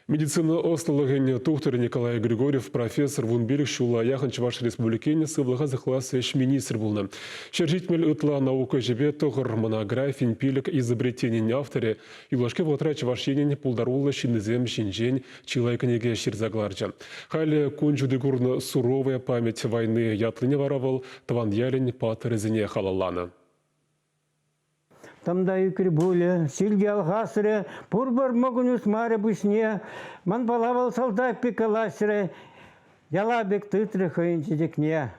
Медицина ӑслӑлӑхӗн тухтӑрӗ Николай Григорьев профессор 15 ҫула яхӑн Чӑваш Республикин сывлӑха сыхлас ӗҫ министрӗ пулнӑ. 170 ытла наука ӗҫӗпе тӑхӑр монографин пилӗк изобретенин авторӗ юлашки вӑхӑтра Чӑваш Енӗн пултаруллӑ ҫыннисем ҫинчен чылай кӗнеке ҫырса кӑларчӗ. Халӗ кун ҫути курнӑ «Суровая память войны» ятлине вара вӑл тӑван ялӗн паттӑрӗсене халалланӑ. Тӑм та ӳкрӗ пулӗ, ҫил те алхасрӗ, пурпӗр мӑкӑнь усмарӗ пуҫне. Манпала вӑл салтак пек калаҫрӗ, яла пек тытрӗ хӑйӗн чечекне.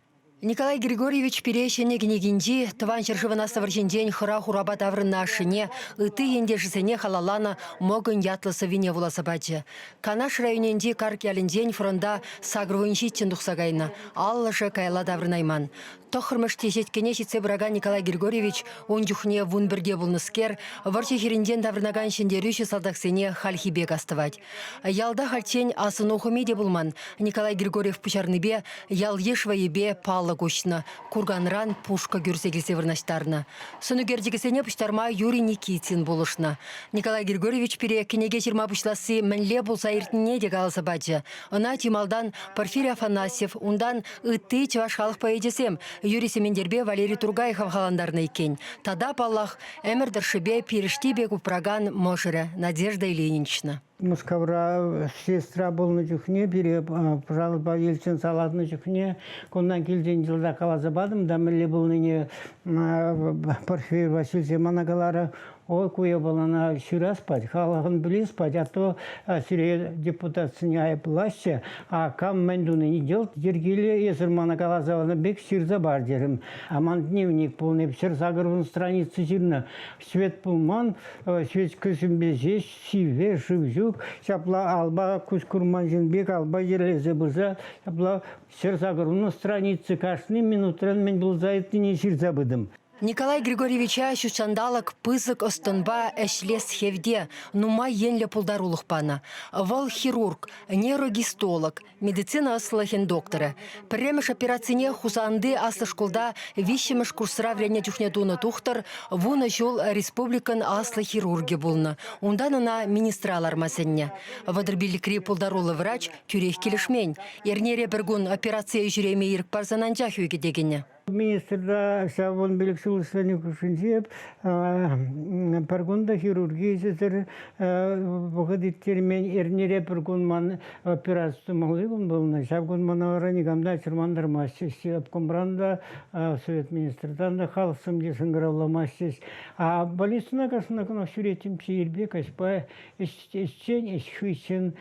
Николай Григорьевич пире ҫӗнӗ кӗнекинчи Тӑван ҫӗршывӑн Аслӑ вӑрҫинчен хӑрах урапа таврӑннӑ ашшӗне, ытти ентешӗсене халалланӑ Мӑкӑнь ятлӑ сӑввине вуласа пачӗ. Канаш районӗнчи Карк ялӗнчен фронта сакӑрвун ҫиччӗн тухса кайнӑ, аллӑшӗ каялла таврӑнайман. Тӑххӑрмӗш теҫеткене ҫитсе пыракан Николай Григорьевич, ун чухне вунпӗрте пулнӑскер, вӑрҫӑ хирӗнчен таврӑнакан ҫӗнтерӳҫӗ салтаксене хальхи пек астӑвать. Ялта хальччен асӑну хӑми те пулман. Николай Григорьев пуҫарнипе ял-йыш вӑйӗпе палӑк уҫнӑ, Курганран пушкӑ кӳрсе килсе вырнаҫтарнӑ. Сӑнӳкерчӗкӗсене пуҫтарма Юрий Никитин пулӑшнӑ. Николай Григорьевич пире кӗнеке ҫырма пуҫласси мӗнле пулса иртнине те каласа пачӗ. Ӑна чи малтан Порфирий Афанасьев, унтан ытти чӑваш халӑх поэчӗсем Юрий Сементерпе Валерий Туркай хавхалантарнӑ иккен. Тата, паллах, ӗмӗр тӑршшӗпе пирӗшти пек упракан мӑшӑрӗ Надежда Ильинична. Мускавра сестра пулнӑ чухне пире пӑшалпа Ельцин салатнӑ чухне кунтан килсен йӑлтах каласа патӑм та мӗнле пулнине Порфирий Васильевич мана каларӗ, Ой, ку япалана ҫырас пать, халӑхӑн пӗлес пать, а то сире депутатсене айӑплаҫҫӗ, а кам мӗн тунине йӑлт йӗркеллӗ эсӗр мана каласа панӑ пек ҫырса пар терӗм. А ман дневник пулнӑ, 180 страница ҫырнӑ. Свет пулман, свечкӑсемпе ҫеҫ сивве шыв ҫук. Ҫапла алпа куҫ курман ҫын пек алпа йӗрлесе пырса ҫапла 180 страница кашни минутран мӗн пулса иртнине ҫырса пытӑм. Николай Григорьевича ҫутҫанталӑк пысӑк ӑс-тӑнпа ӗҫлес хевте нумай енлӗ пултарулӑх панӑ. Вӑл хирург, нейрогистолог, медицина ӑслӑлӑхӗн докторӗ. Пӗрремӗш операцине Хусанти аслӑ шкулта виҫҫӗмӗш курсра вӗреннӗ чухне тунӑ тухтӑр вунӑ ҫул республикӑн аслӑ хирургӗ пулнӑ. Унтан ӑна министра ларма сӗннӗ. Вӑтӑр пиллӗкри пултаруллӑ врач тӳрех килӗшмен. Эрнере пӗр кун операцие ҫӳреме ирӗк парсан анчах ӳкӗте кӗнӗ. Министрта ҫав 15 ҫул ӗҫленӗ хушшинче пӗр кун та хирурги ӗҫӗсӗр вӑхӑт ирттермен. Эрнере пӗр кун ман операци тумалли кун пулнӑ. Ҫав кун мана вара никам та чӑрмантармастчӗҫ. Обкомран та, совет министртан та халӑхсем те шӑнкӑравламастчӗҫ. А больницӑна кашни кунах ҫӳреттӗмччӗ ирпе, каҫпа ӗҫчен, ӗҫ хыҫҫӑн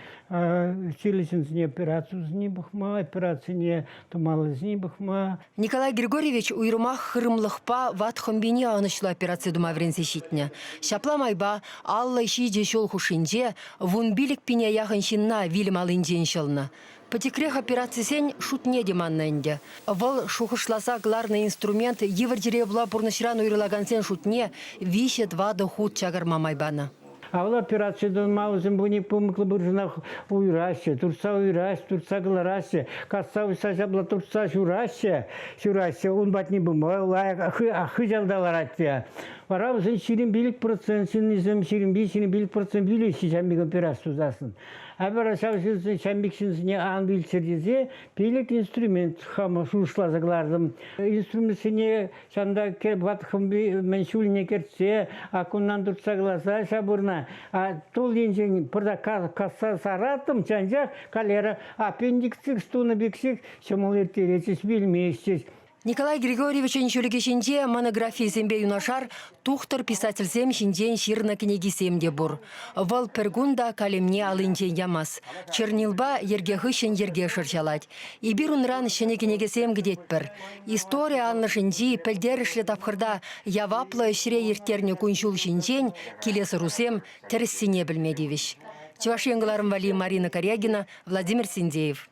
чирлӗ ҫынсене операцисене пӑхма, операцине тумаллисене пӑхма. Николай Григорьевич уйрӑмах хырӑмлӑхпа ват хӑмпине ӑнӑҫлӑ операци тума вӗренсе ҫитнӗ. Ҫапла майпа 57 ҫул хушшинче 15 пине яхӑн ҫынна вилӗм аллинчен ҫӑлнӑ. Пӗчӗкрех операцисен шутне те маннӑ ӗнтӗ. Вӑл шухӑшласа кӑларнӑ инструмент йывӑр чире пула пурнӑҫран уйрӑлакансен шутне виҫӗ-тӑватӑ хут чакарма май панӑ. Авал операци тума вӗсем пуни пымӑклӑ пыршӑнах уйӑраҫҫӗ, туртса уйӑраҫҫӗ, туртса кӑлараҫҫӗ, касса уҫса ҫапла туртса ҫураҫҫӗ, ҫураҫҫӗ. Ун патне пыма лайӑх хыҫалта ларать те. Вара вӗсен 25% ҫыннисем 25-25% вилеҫҫӗ ҫав пек операци тусассӑн. А вара ҫав ҫынсен, ҫав пек ҫынсене ан вилччӗр тесе пилӗк инструмент хама шухӑшласа кӑлартӑм. Инструментсене Ҫавӑнта ват хӑмпи мӗн ҫулне кӗртсе, аккунтан туртса кӑларса ҫапӑрнӑ. А тул енчен пӑртак касса сараттӑм, анчах калера аппендикс тунӑ пек ҫех ҫӑмӑл ирттеретчӗҫ, вилместчӗҫ. Николай Григорьевичӑн ҫӳлӗкӗ ҫинче монографийӗсемпе юнашар тухтӑр писательсем ҫинчен ҫырнӑ кӗнекисем те пур. Вӑл пӗр кун та калемне аллинчен ямасть. Чернилпа йӗрке хыҫҫӑн йӗрке шӑрҫалать. Эпир унран ҫӗнӗ кӗнекесем кӗтетпӗр. Истори анлӑшӗнчи пӗлтерӗшлӗ тапхӑрта яваплӑ ӗҫре ирттернӗ кун-ҫул ҫинчен килес ӑрусем тӗрӗссине пӗлме тивӗҫ. Чӑваш Ен кӑларӑм валли Марина Карягина, Владимир Синдеев.